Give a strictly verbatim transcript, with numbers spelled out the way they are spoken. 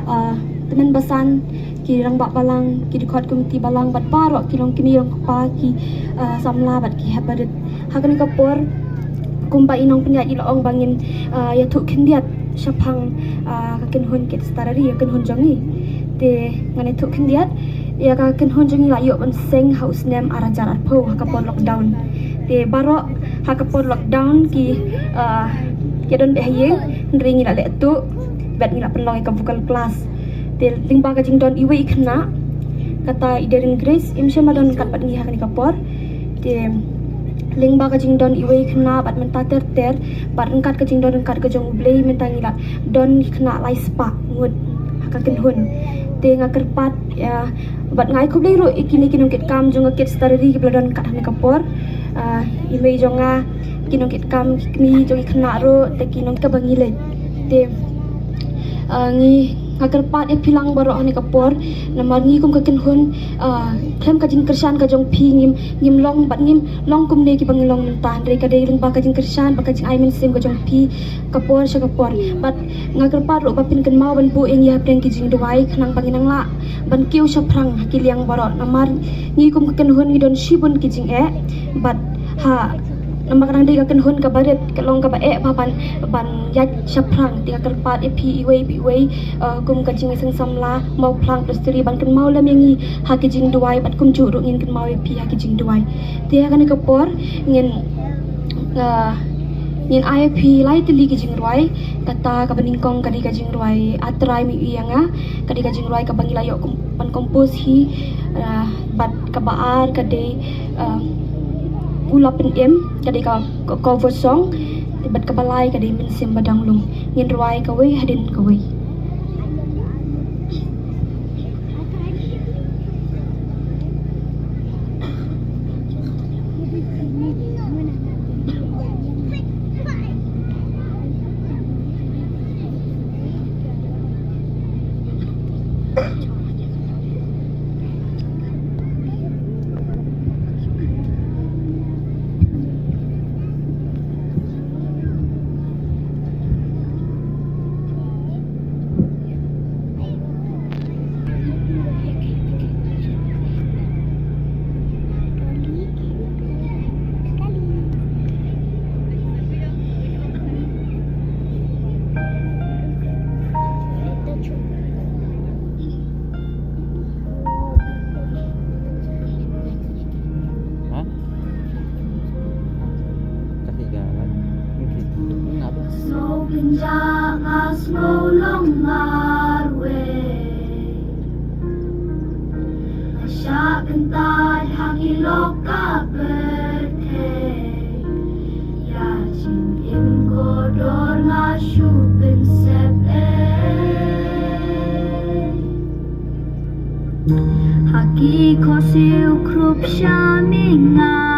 Ah, tymmen basan, ki rangbah balang, ki dkhot komiti balang, bad baroh ki longkmie longkpa, ki, ah, samla bad ki hep barit. Ha kane ka por, kumba i nongpynïaid i la ong ba ngin, ah, ïathuh khyndiat shaphang, ah, ka kynhun Kids Literary, ka kynhun jong ngi. Te ngan ïathuh khyndiat ïa ka kynhun jong ngi, la ïoh ban seng ha u snem ar hajar arphew ha ka por lockdown. Te baroh ha ka por lockdown ki, ah, ki don beit ha ïing, hynrei ngi la leh tuh bad ngi la pynlong ïa ka vocal class. Te lyngba ka jingdon iwei i khynnah, kata i Darren Grace, im shym la don ryngkat bad ngi ha kane ka por. Te lyngba ka jingdon iwei i khynnah bad mynta ter ter, bad ryngkat ka jingdon ryngkat ka jong U Blei, mynta ngi la don i khynnah lai spah ngut ha ka kynhun. Te nga kyrpad, ïa, bad nga ai khublei ruh ïa kine ki nongkitkam jong ka Kids Literary kiba la don ryngkat ha kane ka por. Ah, i mei jong nga, ki nongkitkam, ki kmie jong ki khynnah ruh, te ki nong kaba ngi leit. Te, ah, ngi, nga kyrpad ïa phi lang baroh ha kane ka por, namar ngi kum ka kynhun, ah, khlem ka jingkyrshan ka jong phi ngim, ngim long bad ngim long kumne kiba ngi long mynta, hynrei ka dei lyngba ka jingkyrshan bad ka jingai mynsiem ka jong phi ka por sha ka por. Bad nga kyrpad ruh ba phin kynmaw ban buh ïa ngi hapdeng ki jingduwai khnang ba ngin nang lah ban kiew shaphrang ha ki liang baroh, namar ngi kum ka kynhun ngi don shibun ki jingeh, bad ha, namar ka dang dei ka kynhun kaba rit, ka long kaba eh bha ban, ban ïaid shaphrang. Te nga kyrpad ïa phi iwei pa iwei, eh, kum ka Jingïaseng Samla Mawphlang Presbytery ban kynmaw lem ïa ngi ha ki jingduwai, bad kumjuh ruh ngin kynmaw ïa phi ha ki jingduwai. Te ha kane ka por ngin, ah, ngin ai ïa phi lai tylli ki jingrwai. Kata kaba nyngkong ka dei ka jingrwai A Trai Mih Ïa Nga, ka dei ka jingrwai kaba ngi la ïoh kom-, ban compose hi, ah, bad kaba ar ka dei, ah, U La Pynim, ka dei ka, ka cover song, bad kaba lai ka dei Mynsiem Ba Dang Lung. Ngin rwai kawei hadien kawei. Ha? Ka hi ka la. Sngewkynjah nga sngew long marwei. Nga shah kyntait ha ki lok ka pyrthei. Ïa jingim kordor nga shu pynsep ei. Ha ki khohsiew khrup sha mi nga.